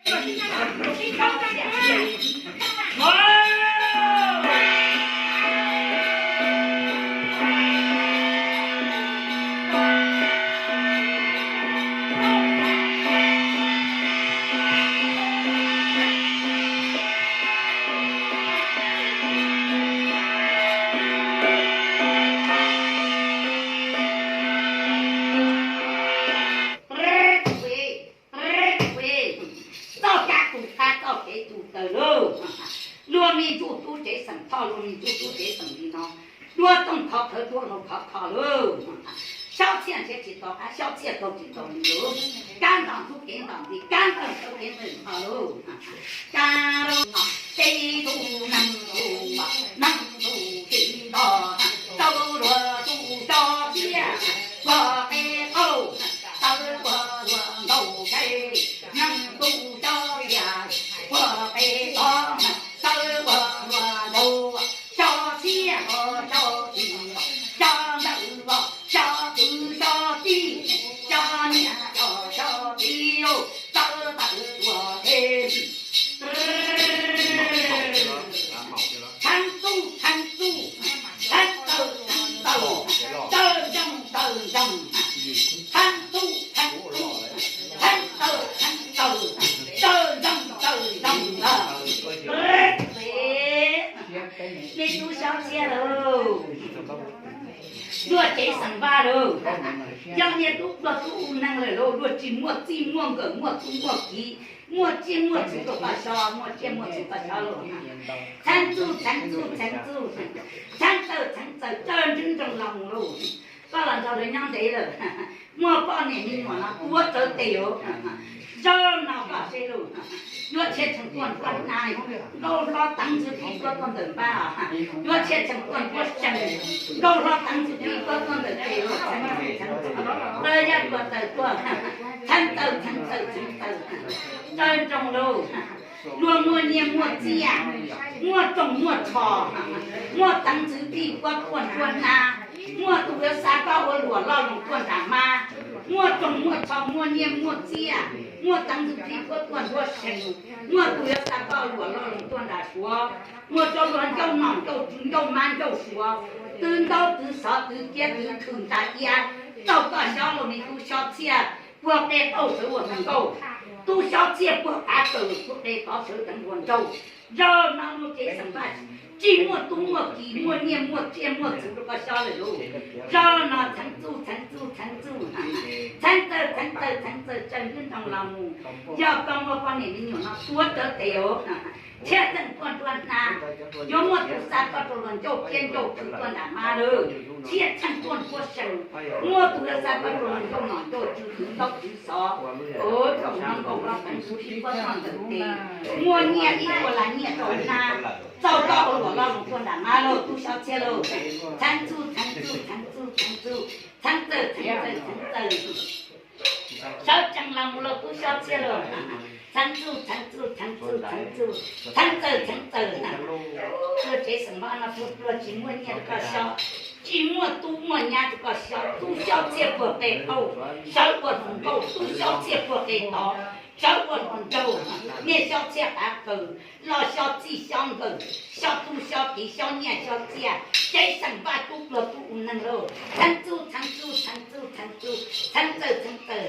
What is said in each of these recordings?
Txoj kab tus qab txoj kev tus taws lauj. Luag me ntsuj tub tsev xeem Thoj, luag me ntsuj tub tsev xeem li no. Duab tooj khov khawv, duab hlau khov kho lauj. Xyob txhiaj nrhiav tsis tau qab, xyob txhiaj taug tsis tau li lauj. Kab ntom ntxub kev ntom ntxiv, kab ntawm ntawd kev ntawm ntho lauj. Kab lauj, tib tug neeg tus, neeg tus tsis nto, tau luag tus xyob txhiaj puag qe qaug, tau luag luag nkaus tshais, neeg tus xyob txhiaj puag qe tod, tau luag luag nkaus xyob txhiaj, xyob txhiaj, xyob ntawm, xyob txwv xyob txij, xyob niam xyob txiv, tau tawm tuaj qe. Txheeb txuj txheeb txuj, txheeb tawm txheeb tawm, tawm ntsoog tawm ntsoog. Txheeb txuj txheeb txuj, txheeb tawm txheeb tawm, tawm ntsoog tawm ntsoog. Nej tub Xyob Txhiaj lauj, luag tsev xeem Vaj lauj, yog niaj tub pluag tub u neeg lawm lauj, luag tsis muaj txij muaj nkawm, muaj tub muaj kiv, muaj tsiaj muaj txhu rau koj xyob, muaj tsiaj muaj txhu koj xyob lauj. Txheeb txuj txheeb txuj txheeb txuj, txheeb tawm txheeb txawm, txawj ntswb nroos los mus lauj. Koj los nrog lawv nyob ntev lawm, muaj poj niam me nyuam no tuav rawv tes os. Zaum no koj seb lauj, yuav tshia tseem tuaj npuab hnab, nkauj hlob teev ntxwv pib tuab tuaj ntawm npab, yuav tshia tseem tuaj npuab sees, nkauj hlob teev ntxwv pib tuab tuaj ntawm tes lauj. Txheeb txheeb txheeb, yaj tuaj tawm tuaj, txheeb tawm txheeb tawm txheeb tawm, txawj nroos lauj. Luag muaj nyiaj muaj txiaj, muaj txoos muaj tsho, muaj teev ntxwv pib puab tuaj npuab hnab, muaj tus yuav xa koj ua luam loj loos tuaj nram mab, muaj txoos muaj tsho, muaj nyiaj muaj txiaj, muaj teev ntxwv pib puab tuaj npuab sees, muaj tus yuav xa koj ua luam loj loos tuaj nram suav, muaj rau luag ncauj nom ncauj tswv ncauj mab ncauj suav, twv ntaub twv xov twv kiab twv khw nta iab, tau koj xyob lauj, me tub Xyob Txhiaj puag qe qaug sawv ua hluas nkauj, tub Xyob Txhiaj puag qav kaws puag qe tod sawv teev ua nraug. Zaum no luag tsev xeem Vaj tsis muaj tub muaj kiv, muaj nyiaj muaj txiaj muaj txhu rau koj xyob lawm lauj. Zaum no txheeb txuj txheeb txuj txheeb txuj, txheeb txawm txheeb txawm txheeb txawm, txawj ntswb nroos los mus. Yog koj muaj poj niam me nyuam no tuav rawv tes os, tshia tseem tuaj npuab hnab, yuav muaj tus xa koj rau luag ncauj kiab ncauj khw tuaj nram mab lauj, tshia tseem tuaj npuab sees, muaj tus yuav xa koj rau luag ncauj nom ncauj tswv twv ntaub twv xov, txoos no nkauj hlob teev ntxwv pib puab tuaj ntawm tes, muaj nyiaj ib puas las nyiaj rau hnab, tau koj ua luam loj loos tuaj nram mab lauj, tub Xyob Txhiaj lauj. Txheeb txuj txheeb txuj txheeb txuj txheeb txuj, txheeb txawm txheeb txawm txheeb txawm, sawv tsees los mus lauj, tub Xyob Txhiaj lauj. Txheeb txuj txheeb txuj txheeb txuj txheeb txuj, txheeb txawm txheeb txawm. Luag tsev xeem Vaj no pluag pluag tsis muaj nyiaj rau koj xyob, tsis muaj tub muaj nyab rau koj xyob, tub Xyob Txhiaj puag qe qaug sawv ua hluas nkauj, tub Xyob Txhiaj puag qe tod sawv ua hluas nraug, niaj Xyob Txhiaj qav kaws, loj Xyob txij Xyob nkawm, Xyob tub Xyob kiv, Xyob nyiaj Xyob txiaj, tsev xeem Vaj tub pluag tub u neeg lauj. Txheeb txuj txheeb txuj txheeb txuj txheeb txuj, txheeb txawm txheeb txawm,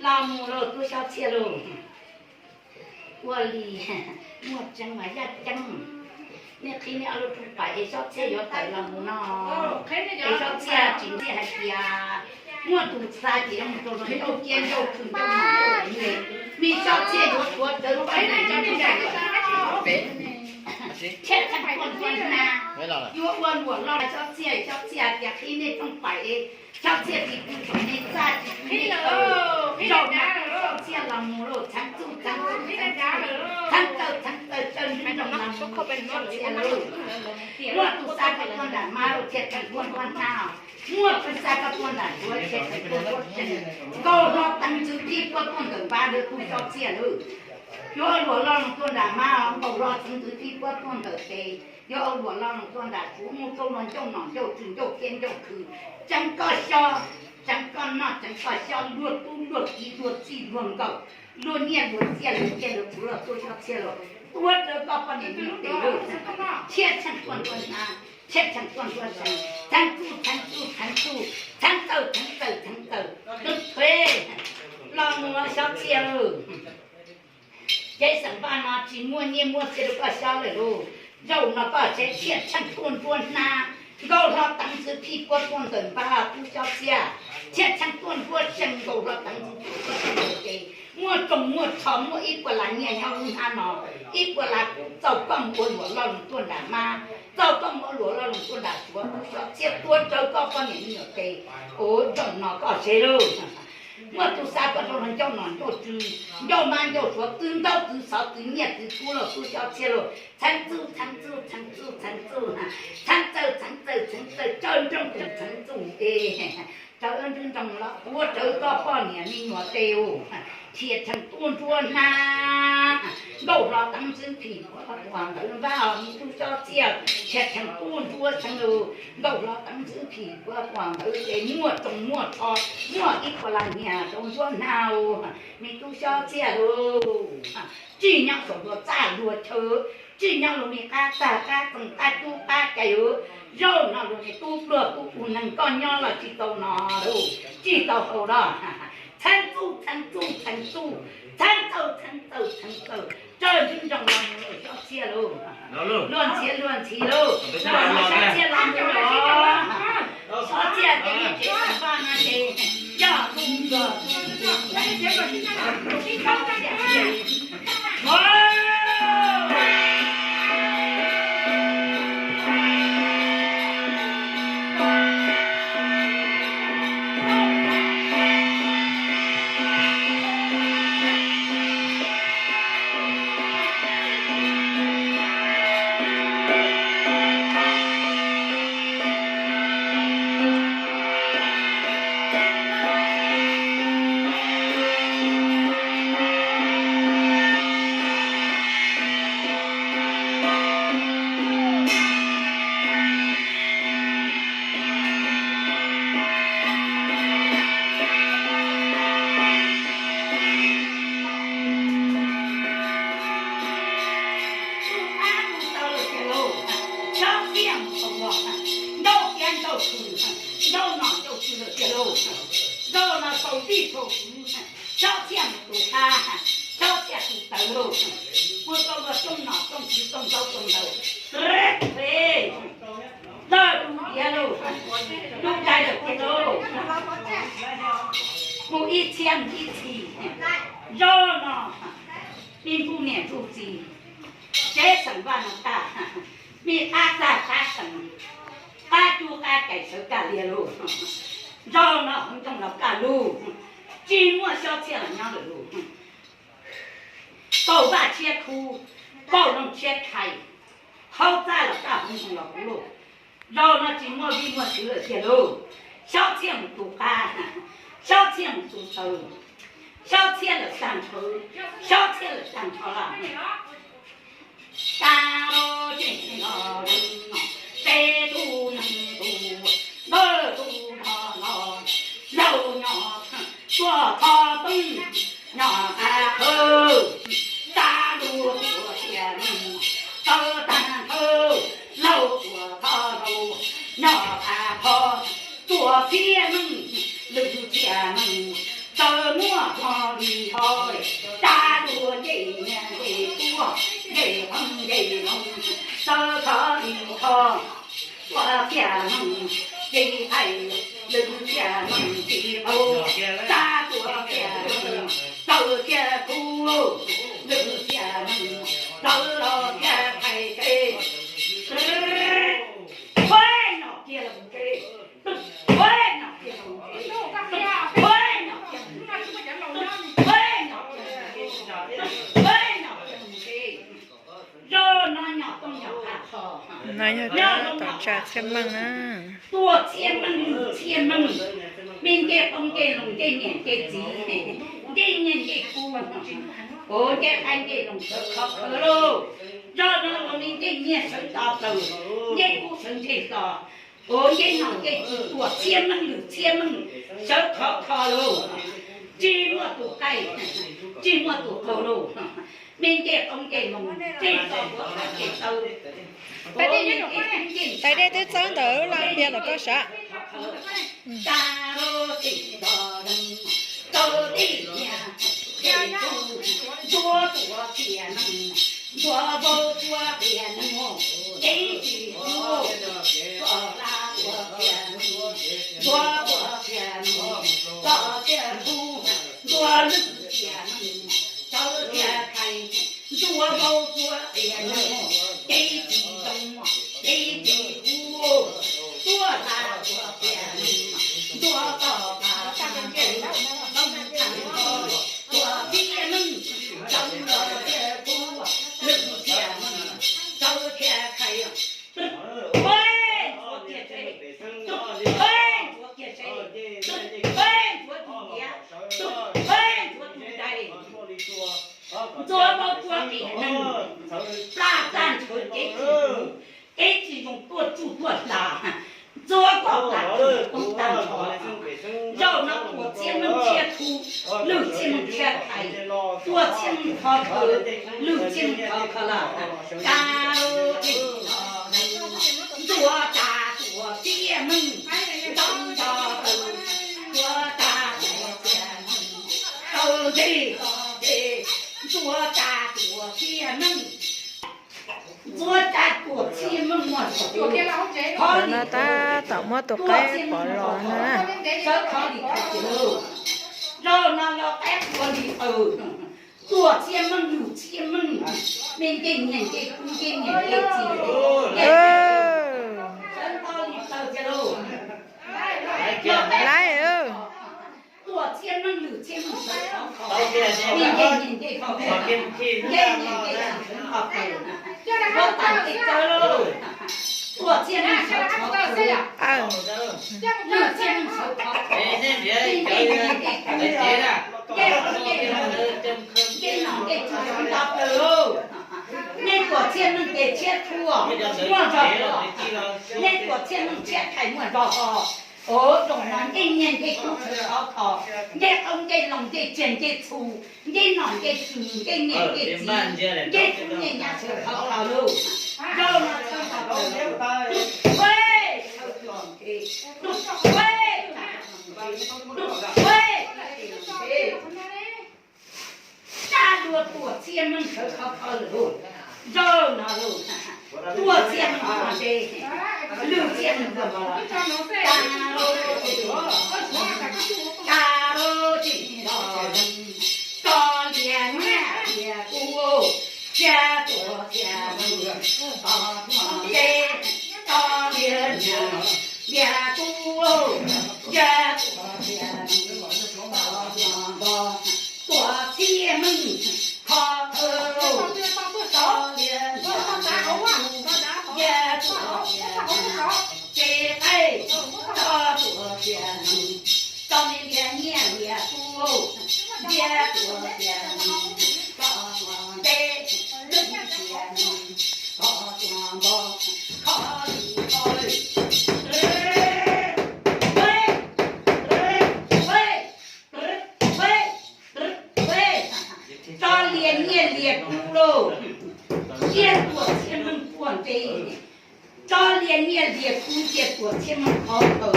los mus lauj, tub Xyob Txhiaj lauj. Ua li, muaj tseeb mas yaj ceeb, nej qhib nej ob lub rooj pam es Xyob Txhiaj yuav tawm los mus no. Es Xyob Txhiaj tsis ntxiaj hais tias muaj tus xa ces yuav mus rau luag ncauj kiab ncauj khw ncauj nom ncauj tswv, me Xyob Txhiaj yuav tuav rawv tes, tshia tseem tuaj npuab hnab, yuav ua luam loj. Xyob Txhiaj, Xyob Txhiaj tias qhib nej rooj pam es Xyob Txhiaj tsis pw saum nej txaj, tsis pw nej taw. Zaum no Xyob Txhiaj los mus lauj, txheeb txuj txheeb txuj txheeb txuj, txheeb txawm txheeb txawm, txawj ntswb nroos los mus Xyob Txhiaj lauj. Muaj tus xa koj tuaj nram mab lauj, tshia tseem tuaj npuab hnab. Muaj tus xa koj tuaj nram suav, tshia tseem tuaj npuab sees. Nkauj hlob teev ntxwv pib puab tuaj ntawm npab lauj, tub Xyob Txhiaj lauj. Yuav ua luam loj loos tuaj nram mab, nkauj hlob teev ntxwv pib puab tuaj ntawm tes, yuav ua luam loj loos tuaj nram suav, mus rau luag ncauj nom ncauj tswv ncauj kiab ncauj khw, tseev koj xyob, tseev koj noj tseev koj xyob, luag tub luag kiv luag txij luag nkawm, luag nyiaj luag txiaj luag ciaj luag Los tuaj xyob txhiaj los, tuaj rawv koj poj niam me nyuam tes, txhiaj txheej tuaj nruab hnab, txhiaj txheej tuaj nruab seev, txheej txuj txheej txuj txheej txuj, txheej txawj txheej txawj txheej txawj, tub thuv, los mus xyob txhiaj lauj. Cev xeem Vaj no tsis muaj nyiaj muaj txiaj rau koj xyob lawm lauj. Zaum no koj tsev txhiaj txheej tuaj nruab hnab, nkaus hlo teev ntxwv phij puab tuaj ntawm npab tub xyob txhiaj, txhiaj txheej tuaj nruab seev nkaus hlo teev ntxwv phij puab tuaj ntawm ces muaj rooj muaj tsho muaj ib puas las nyiaj nyob lub hnab no, ib puas las kub txaus koj mus ua luam loj lus tuaj nram mab, txaus koj mus ua luam loj lus tuaj nram suav, tub xyob txhiaj tuaj rawv koj poj niam me nyuam tes, ua zaum no koj tsev lauj. Muaj tus xa koj rau hlo ncauj nom ncauj tswv, ncauj mab ncauj suav, twv ntaub twv xov twv nyiaj twv kub lauj tub xyob txhiaj lauj. Txheej txuj txheej txuj txheej txuj txheej txuj, txheej txawj txheej txawj txheej txawj, tsaws nrooj tus txheej txuj es, tsaws nrooj los tuaj rawv koj poj niam me nyuam tes, txhiaj txheej tuaj nruab hnab, nkaus hlo teev ntxwv phij puab tuaj ntawm npab os me tub xyob txhiaj, txhiaj txheej tuaj nruab seev lauj, nkaus hlo teev ntxwv phij puab tuaj ntawd ces muaj rooj muaj tsho, muaj ib puas las nyiaj rau nruab hnab me tub xyob txhiaj lauj. Tsis nyob saum nruab txaj nruab chaw, tsis nyob lub me qab txag qab txoog qab cub qab cai, zaum no lub me tub pluag tub pug neeg koj nyob los tsis tau noj lauj, tsis tau haus lauj. Txheej txuj txheej txuj txheej txuj, txheej txawj txheej txawj txheej txawj, tsaws nrooj los mus lauj xyob txhiaj lauj. Luag ntxhi luag ntxhi lauj, xyob txhiaj los mus lauj. Xyob txhiaj ces nej tsev xeem Vaj no ces yog tus ntxhi, Tub qab tub taw lawm tiag lauj, xyob txhiaj mus tau los, nrauj tiab nrauj tw, nrauj nom nrauj tswv lawm tiag lauj. Zaum no txaus txij txaus txwv, xyob txhiaj mus tus qab, xyob txhiaj tus taw lauj. Muaj tau luag rooj nom rooj tswv rooj ntaub rooj ntawv, lawv du diav lauj, du dai lawm tiag lauj. Mus ib txhiab mus ib txhis, zaum no me ntsuj niam ntsuj txiv, tsev xeem Vaj no tag, me qab txag qab seev, qab cub qab cais sawv kaj liag lauj. Zaum no hauv ntoo los kaj lug, tsis muaj xyob txhiaj los nyob lawm lauj. Kaum vaj tshiab khub, kaum loog tshiab khais, hauv txaj los kaj hauv ntoo los kuv lauj. Zaum no tsis muaj vij muaj sw lawm tiag lauj. Xyob txhiaj mus tus qab, xyob txhiaj mus tus taw, xyob txhiaj lawm tag nrho, xyob txhiaj lawm tag nrho los. Tag los ces los, peb tug neeg tus, nkawd tus nrog los, laug nyob tuaj txhob tooj, nyob qab qhawv, txaj lug tuaj txiaj meej, tawv tag nrho, laug tuaj txhob laug, nyob qab qhov, tuaj txiaj meej, lwm txiaj meej, txawm muaj hlo li hlo, txaj lug ncej nyiaj ncej tuaj, ncej qhov ncej loog, txawm kho li kho, tuaj txiaj meej, ncej thaij, lwm txiaj meej tsis tau, txaj tuaj txiaj meej, txawm txiaj kub, lwm txiaj meej, txawm los txiaj thaij teb. Ua, nyob kiag los mus tsev. Ua, nyob kiag los mus tsev. Ua, nyob kiag los mus tsev. Ua, nyob kiag los mus tsev. Ua, nyob kiag los mus tsev. Zaum no nyob tooj nyob qab qhov, no yog tom tsa txhiaj meej na. Tuaj txhiaj meej, txhiaj meej, me ncej qoob ncej loo, ncej niam ncej txiv, ncej nyiaj ncej kub, ua, ncej qaib ncej loog sawv khov khawv lauj. Zaum no los me ncej nyiaj sawv to plaws, ncej kub sawv ntseg to, ua, ncej nom ncej tswv tuaj txhiaj meej lwm txhiaj meej sawv khov kho lauj. Tsis muaj tus qaij, tsis muaj tus qaug lauj. Me ncej qoob ncej moos, ncej txo tuav txhav ncej taw. Tais dej twb txawb ntawm lub laj pias lawm koj sav. Ntxuav tuav txiaj meej, ntxuav npau tsuav qias neeg, kev tsis hlub, txoj laj tuav txiaj meej, ntxuav tuav txiaj meej, txoj txiaj hlub, ntxuav lwj txiaj meej, txawv txiaj khais, ntxuav npau tsuav qias neeg, kev tsis zoo, kev tsis hlub, txoj laj tuav txiaj meej, ntxuav txoj laj tuav txiaj meej, txawv txiaj hlub, lwj txiaj meej, txawv txiaj khais. Ntxuav kiag seb, ntxuav kiag seb, ntxuav tus ntiav, ntxuav tus ncaig, ntxuav npau tsuav qias neeg, plaj plaj ntshawv kev tsis zoo, kev tsis zoo tuaj tsuj tuaj hla, ntxuav koj plam tsuj koob tag nrho. Zaum no tuav txiaj meej tshiab txhub, lwj txiaj meej tshiab khais, tuav txiaj meej khov kho, lwj txiaj meej khov kho lawm. Ka, ntxuav tsa tuav txiaj meej, ntxuav tsa tuav txiaj meej, taw ntej ko ntej, ntxuav tsa tuav txiaj meej. Ntxuav tsa tuav txiaj meej muaj saum, no tab tom muab tus qaib pov los na. Sawv khov li thaiv tias, zaum no los qaib qhuav li qw, tuav txiaj meej lwj txiaj meej, me ncej nyiag ncej kub ncej nyiag ncej txiv, sawv ntau li plaws tiag lauj. Laib, tuav txiaj meej lwj txiaj meej sawv khov kho, me ncej nyiag ncej kub, ncej nyiag ncej txiv sawv khov kho, tuav tag ncej tsawv lauj. Tuav txiaj meej sawv khov kho, lwj txiaj meej sawv khov kho, me ncej nyiag ncej kub, ncej kub ncej nyiag, ncej nom ncej tswv sawv ntau plaws lauj. Nej tuav txiaj meej ces tshiab txhub, muaj zog, nej tuav txiaj meej tshiab khais muaj zog. Ov, zaum no ncej nyiag ncej kub sawv khov kho, ncej qoob ncej loo ncej tsiaj ncej txhu, ncej nom ncej tswv ncej nyiag ncej txiv, ncej tub ncej nyab sawv khov kho lauj. Zaum no sawv khov kho, tus qaib sawv txog ntshe, tus qaib, tus qaib, tsa dua tuav txiaj meej sawv khov kho lawm lauj. Zaum no lauj, tuav txiaj meej tuaj nte, lwj txiaj meej tuaj nto, ka, ka, tso lias nyiaj lias kub, tsa tuav txiaj meej, tso tuaj nte, tso lias nyiaj lias kub, tsa tuav txiaj meej, tso tuaj nto, tuav txiaj meej khov kho, tso lias nyiaj lias kub, tsa tuav txiaj meej, ces qaib, tso tuav txiaj meej, tso me lias nyiaj lias kub, lias tuav txiaj meej, tso tuav nte, lwj txiaj meej, tso tuav nto, kho li kho. Tso lias nyiaj lias kub lauj, lias tuav txiaj meej tuaj nte, tso lias nyiaj lias kub lias tuav txiaj meej khov kho,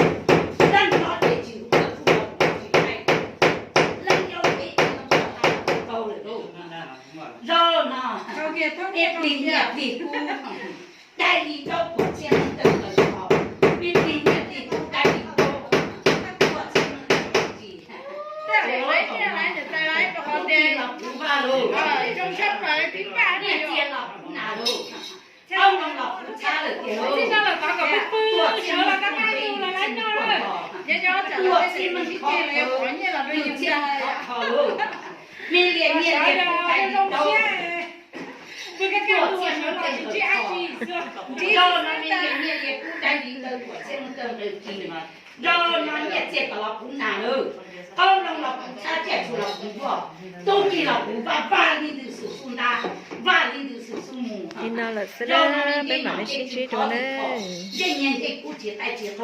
leej hlob ces tsis ua txuj los tsis hais, leej yau ces tsis ua tau lawm lauj. Zaum no, nej plig nyiaj plig kub, dai li zaub tuav txiaj meej taw taws tso, nej plig nyiaj plig kub dai li zaub, tuav txiaj meej taw taws tsis, tub txiaj los kuv vaj lauj, nyiaj txiag los kuv nas lauj, qoob loo los kuv txhab lawm tiag lauj. Tuav txiaj meej tuaj nte, lwj txiaj meej tuaj nto, tuav txiaj meej khov kho, lwj txiaj meej khov kho lauj. Me lias nyiaj lias kub dai li zaub, tuav txiaj meej taw taws tso, zaum no me lias nyiaj lias kub dai li taw tuav txiaj meej taw taws tsis, zaum no nyiaj txiag kom los kuv nas lawm, qoob loo los kuv txhab, tsiaj txhu los kuv npuaj, tub ki los kuv vaj, vaj li ntws xwm xub ntab, vaj li ntws xwm xub mus. Li no lawm xwb na, peb mam li sib ntsib dua na. Ncej nyiaj ncej kub tsis qaib tsis